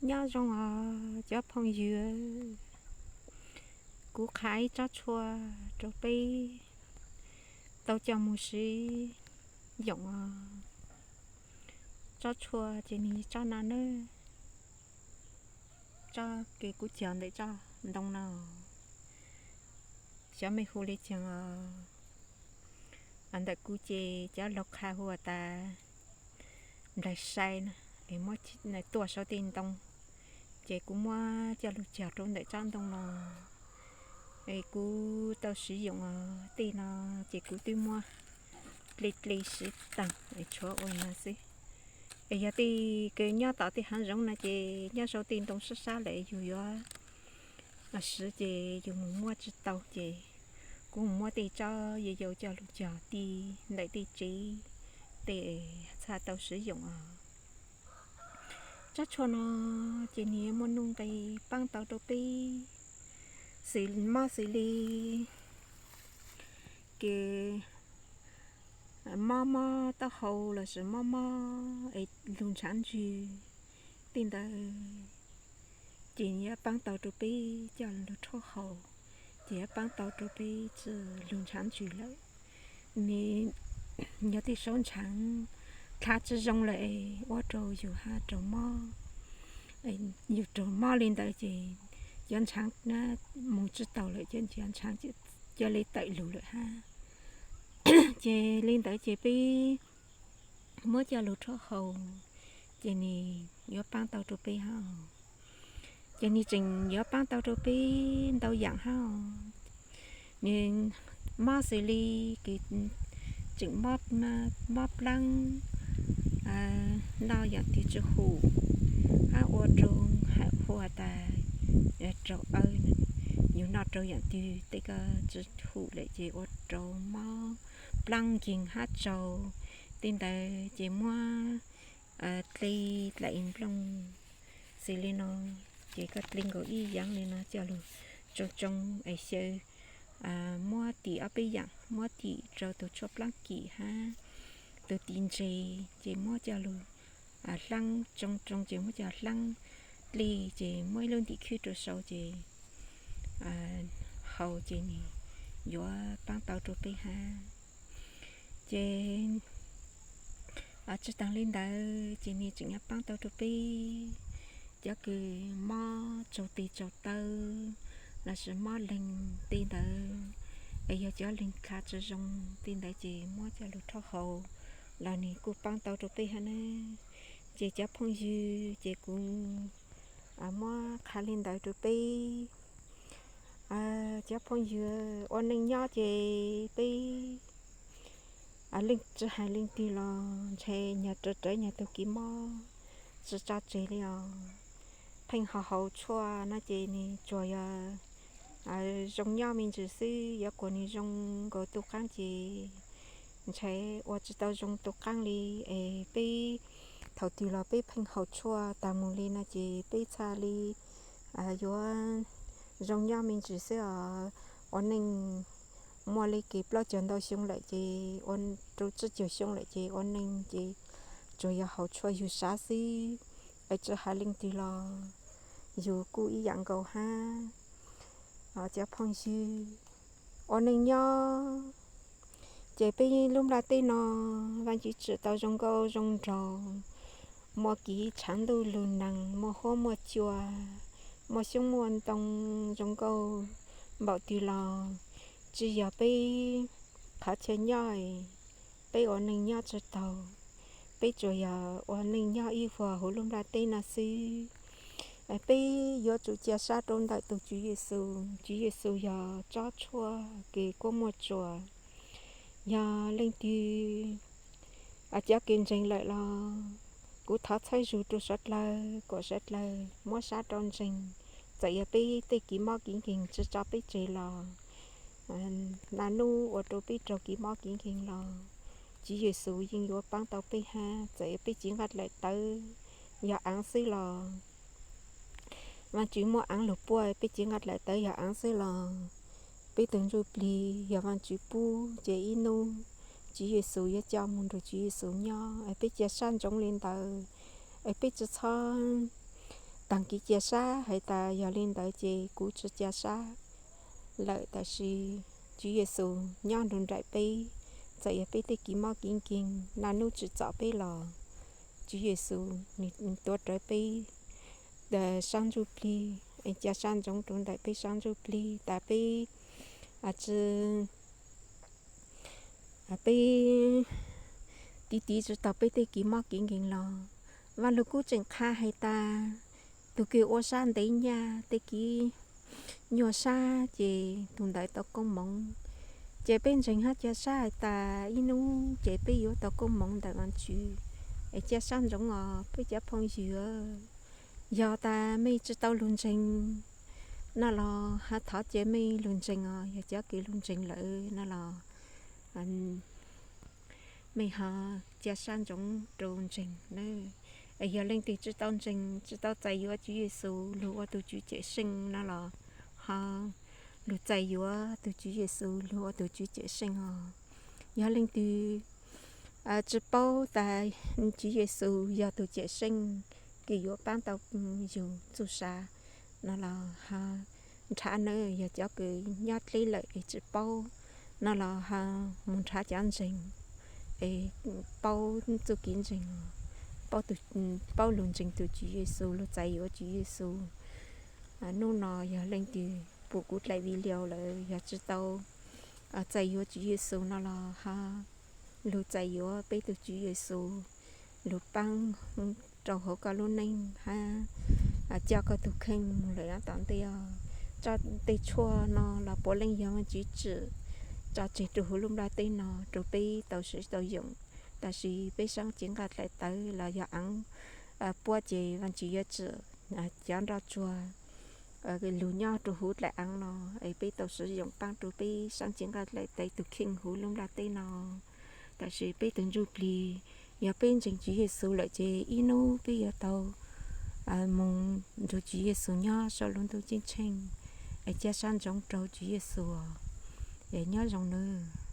Nyob zoo os cov phooj ywg, kuv qha ib tsob tshuaj rau peb tau coj mus siv yoom os. Tsob tshuaj ces nws tsob no nawb, tsob kws kuv cog ntawm tsob ntoo no, xyov mej hu li caag os. Ntawm kuv ces cov laug qha hu tas nplaig sai no, es muab tuaj saum tej ntoo, ces kuv muab coj lug cog rau ntawm tsob ntoo no. Es kuv tau siv yoom os, tej no ces kuv twb muab dle dle siv taag, tshuav ua no xwb. Es yog tej kws nyob tom tej haav zoov no ces nyob saum tej ntoo sab sab lawm yug yuav siv ces yug mus muab tsi tau ces kuv mus muab tej tsob yau yau coj lug cog ti ntawm tej tsev, tej txhaj tau siv yoom os. Tsob tshuaj no ces nws muaj nuj nqes paab tau rau peb xws, mob xws li kws mob mob taub hau lossis mob mob es lug ntshav ntswg tej ntawd, ces yuav paab tau rau peb coj lug rhaub haus, ces yuav paab tau rau peb tsi lug ntshav ntswg lawm. Nws yog tej saub ntshaav dlha tsi zoo lawm es ua rau yug hab raug mob, yug raug mob li ntawd ces cov ntshaav mus tsi taus lawm, cov ntshaav cia li tawm lug lawm hab. Ces li ntawd ces peb muab coj lug rhaub haus, ces nws yuav paab tau rau peb hab. Ces nws tseem yuav paab tau rau peb ntau yaam hab. Nws mob xws li kws tseem mob plaab, noj yaam twg tsi hum, hab ua rau hawm hu tas raug aw, yug noj rau yaam twg tej ko tsi hum lawm ces ua rau mob plaab nkeeg hab tsaug tej ntawd ces muab dle dlaim nplooj xws li no, ces koj dle nkaus ib yaam li no coj lug tsoo tsoo es xyaw, muab tim ob peb yaam, muab tim rau tug tshuaj plaab kim hab tug tim ntses, ces muab coj lug hlaab tsoo tsoo ces muab coj hlaab dlej ces muab ib lub ntim khwb rau saud ces haus ces nws yuav paab tau rau peb hab. Ces tsi taag li ntawd ces nws tseem yuav paab tau rau peb cov kws mob tsaug tes tsaug taw lossis mob leeg tej ntawd, es yog cov leeg dlha tsi zoo tej ntawd ces muab coj lug rhaub haus los nws kuj paab tau rau peb hab nawb. Ces cov phooj ywg, ces kuv muab qha li ntawd rau peb. Cov phooj ywg, ua neej nyob ces peb leej tsi hais leej twg los ntshe nyag rawv rawv nyag tug kis mob tsi tso tseg li os. Pheej haus haus tshuaj no ces nws tsuas yog zoo nyob me ntsis xwb, yuav kuas nws zoo nkaus tug qaab ces ntshe ua tsi tau zoo tug qaab li. Es peb thaum twg los peb pheej haus tshuaj tas mus li no ces peb txhaj li yuav zoo nyob me ntsis xwb os. Ua neej muaj li kev plaub caug ntau xyoo lawm ces ua rau tsib caug xyoo lawm ces ua neej ces tsuas yog haus tshuaj yug sav xwb. Es tsi hais leej twg los yug kuj ib yaam nkaus hab. Cov phooj ywg, ua neej nyob ces peb lub nplaj teb no Vaajtswv tsim tau zoo nkauj zoo nraug, muaj kev tshaav ntuj lug neeg, muaj huab muaj cua, muaj xyoob muaj ntoo zoo nkauj npaum twg los tsi yog peb qhov chaw nyob, peb ua neej nyob tsi taug. Peb tsuas yog ua neej nyob ib vuag huv lub nplaj teb no xwb. Peb yuav tsum cia sab rau ntawm tug Tswv Yexus. Tswv Yexus yog tsob tshuaj kev kuab muaj tsuas. Yog leej twg cov kev ntseeg lawm los kuv thov txhawb zug rau suav dlawg kom suav dlawg muab sab rau ntseeg. Txawm yog peb tej kev mob kev nkeeg tsi tso peb tseg los, naj nub ua rau peb raug kev mob kev nkeeg los Tswv Yexus yeej yuav paab tau peb hab. Txawm yog peb cev nqaj dlaim tawv yog aav xwb los, Vaajtswv muaj aav lug puaj, peb cev nqaj dlaim tawv yog aav xwb los, peb tug ntsuj plig yog Vaajtswv pub ces ib nub Tswv Yexus yuav coj moog nrug Tswv Yexus nyob. Es peb cia sab ntsoov li ntawd, es peb tsi txhob taag kev ca sab has tas yog le ntawd ces kuv tsi ca sab lawm, tab sis Tswv Yexus nyob nrug nraim peb, txawm yog peb tej kev mob kev nkeeg naj nub tsi txom peb los Tswv Yexus nwg tuav rawv peb sab ntsuj plig, ca sab ntsoov rua ntawm peb sab ntsuj plig tas peb tsi peb tiv tiv tsi tau peb tej kev mob kev nkeeg los. Vaaj Lug kuj tseem qha has tas tug kws ua sab ntev nyaj tej kev nyuaj sab ces tug ntawd tau koob moov. Ces peb ntseeg hab ca sab has tas ib nub ces peb yuav tau koob moov ntawm Vaajtswv. Es ca sab ntsoov os peb cov phooj ywg, yog tas mej tsi tau lug ntseeg no los hab thov ca mej lug ntseeg os, yog cov kws lug ntseeg lawm no los mej ho ca sab ntsoov rua ntseeg na. Es yog leej twg tsi tau ntseeg, tsi tau txais yuav Tswv Yexus lug ua tug Tswv cawm seej no los ho lug txais yuav tug Tswv Yexus lug ua tug Tswv cawm seej os. Yog leej twg tsi paub tas Tswv Yexus yog tug cawm seej kws yuav paab tau yug txuj sa no los ho nrhav na, yog cov kws nyob dleb lawm es tsi paub no los ho moog nrhav cov ntseeg es paub txuj kev ntseeg, paub lug ntseeg tug Tswv Yexus, lug txais yuav Tswv Yexus. Nub no yog leej twg pum kuv dlaim video lawm yog tsi tau txais yuav Tswv Yexus no los ho lug txais yuav peb tug Tswv Yexus lug paab rua huv koj lub neej hab coj koj tug kheej moog lawm yav tom ntej os. Tso tej tshuaj no los puav leej yog Vaajtswv tsim tso tseg rua huv lub nplaj teb no rua peb tau siv tau yoom. Tab sis peb saab cev nqaj dlaim tawv los yog aav puab ces Vaajtswv yuav tsim cov nroj tsuag lug nyob rua huv dlaim aav no es peb tau siv yoom paab rua peb saab cev nqaj dlaim tawv tug kheej huv lub nplaj teb no. Tab sis peb tug ntsuj plig, yog peb ntseeg Tswv Yexus lawm ces ib nub peb yuav tau moog nrug Tswv Yexus nyob sau lub ntuj ceeb tsheej. Es ca sab ntsoov rua Tswv Yexus, es nyob zoo nawb.